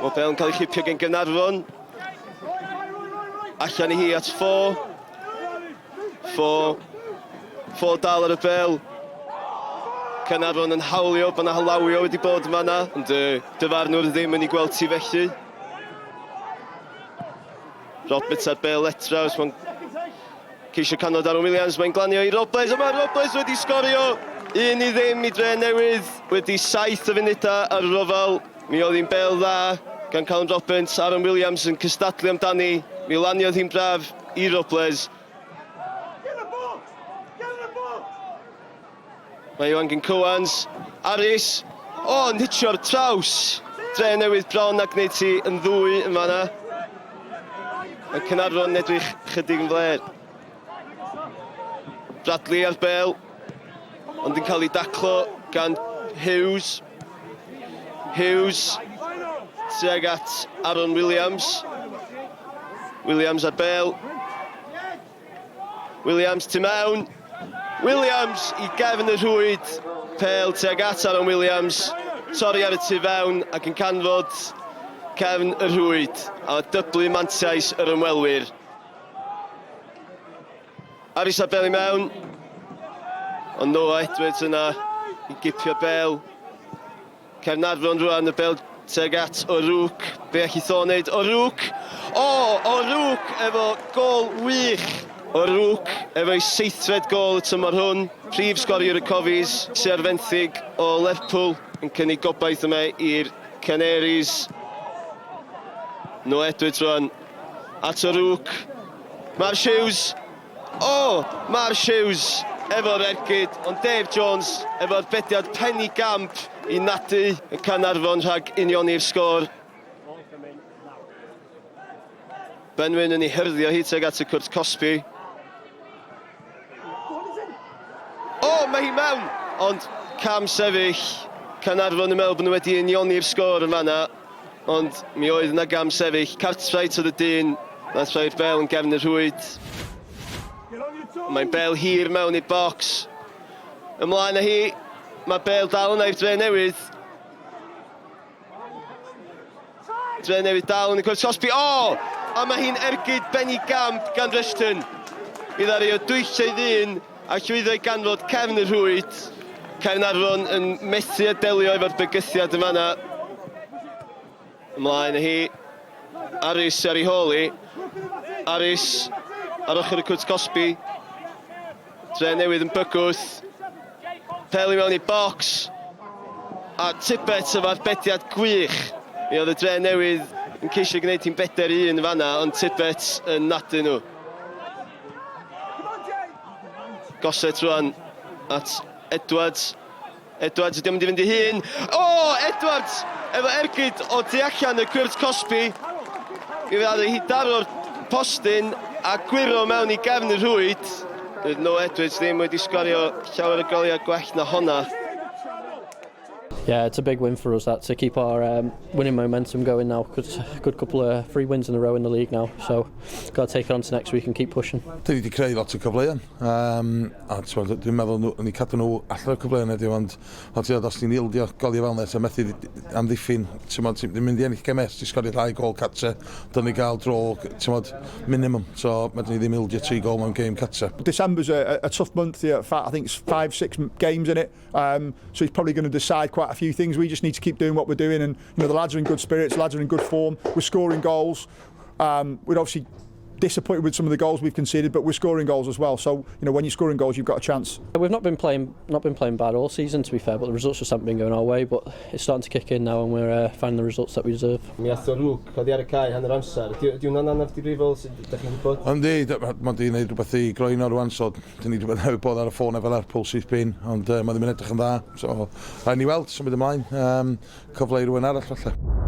Mae bel yn cael ei chipio gen Gaernarfon. Allan i hi at Ffo. Ffo. Ffo dal ar y bel. Caernarfon yn hawlio bod yna halawio wedi bod yn fanna, ond y dyfarnwr ddim yn ei gweld ti felly. Roberts ar bel letraws, mae'n ceisio canfod Aaron Williams, mae'n glanio i Robles, a mae Robles wedi sgorio! 1-0 i Dre Newydd, wedi 7 o funudau ar y rofal. Mi oedd hi'n bel dda gan Callum Roberts, Aaron Williams yn cystadlu amdani, mi laniodd hi'n braf i Robles. Mae Ioan Gincowans, Aris, o, yn hitio'r traws! Dre Newydd bron a gwneud ti yn ddwy yn fanna. Mae Caernarfon yn edrych chydig yn fler. Bradley ar bel, ond yn cael ei daclo gan Hughes. Hughes tuag at Aaron Williams. Williams ar bel. Williams tu mewn. Williams i gefn y rhwyd. Pel tuag at Aaron Williams. Torri ar y tu fewn ac yn canfod cefn y rhwyd. A dyblu mantais yr ymwelwyr. Aris â bel i mewn. Ond Noah Edwards yna i gipio bel. Caernarfon rwan, y bel tuag at O'Rourke. Be allith o wneud? O'Rourke! O! O'Rourke efo gol wych! O'Rourke efo'i seithfed gol y tymor hwn. Prif sgoriwr y Cofis, sy ar fenthyg o Lerpwl, yn cynnig gobaith yma i'r Canaries. Noah Edwards rwan at O'Rourke. Marsh Hughes! O! Marsh Hughes efo'r ergyd, ond Dave Jones efo'r bediad penigamp i nadu y Caernarfon rhag unioni'r sgôr. Benwyn yn ei hyrddio hi tuag at y cwrt cosbi. O, mae hi mewn! Ond cam sefyll. Caernarfon yn meddwl bod nhw wedi unioni'r sgôr yn fanna. Ond mi oedd yna gam sefyll. Cartwright oedd y dyn nath rhoi'r bel yn gefn y rhwyd. Mae'n bel hir mewn i'r bocs. Ymlaen â hi. Mae bel dal yna i'r Dre Newydd. Dre Newydd dal yn y cwrt cosbi. O! A mae hi'n ergyd benigamp gan Rushton. Mi ddaru o dwyllio ei ddyn a llwyddo i ganfod cefn y rhwyd. Caernarfon yn methu a delio efo'r bygythiad yn fanna. Ymlaen â hi. Aris ar ei hôl hi. Aris ar ochr y cwrt cosbi. Dre Newydd yn bygwth. Pel i mewn i bocs. A Tibbet efo arbediad gwych. Mi oedd y Dre Newydd yn ceisio gwneud hi'n bedair i un yn fanna, ond Tibbet yn nadu nhw. Gossett rwan at Edwards. Edwards ydy o'n mynd i fynd i hun. O! Edwards! Efo ergyd o tu allan y cwrt cosbi. Mi fydd hi daro'r postyn a gwyro mewn i gefn y rhwyd. Doedd Noah Edwards ddim wedi sgorio llawer o goliau gwell na honna. Yeah, it's a big win for us that to keep our um, winning momentum going now. Good, good couple of three wins in a row in the league now, so got to take it on to next week and keep pushing. Dyn ni wedi creu lot o cyfleoedd, um, a dwi'n meddwl nhw, ni cadw nhw allan o'r cyfleoedd heddiw, ond ond ti'n os ni'n ildio goliau fel nes a methu amddiffyn, ti'n ti'n mynd i ennill gemau, ti'n sgorio ddau gol cartre, dyn ni gael dro, ti'n minimum, so mae ni ddim ildio tri gol mewn game cartre. December's a, a tough month here, I think it's five, six games in it. Um, so he's probably going to decide quite a few things. We just need to keep doing what we're doing, and you know the lads are in good spirits, the lads are in good form. We're scoring goals. Um, we're obviously disappointed with some of the goals we've conceded, but we're scoring goals as well. So you know when you're scoring goals, you've got a chance. We've not been playing not been playing bad all season, to be fair, but the results just haven't been going our way. But it's starting to kick in now, and we're uh, finding the results that we deserve. Mi ath o rwc oddi ar y cae hanner amser. Ydy, ydy hwnna'n anaf difrifol sydd ydych chi'n gwybod? Yndi, mae di wneud rhywbeth i groeno rwan, so Dyn ni wedi bod newydd bod ar y ffôn efo Lerpwl syth bin, ond uh, mae ddim yn edrych yn dda. So, rhaid ni weld, symud ymlaen. Um, cyfle i rywun arall falle.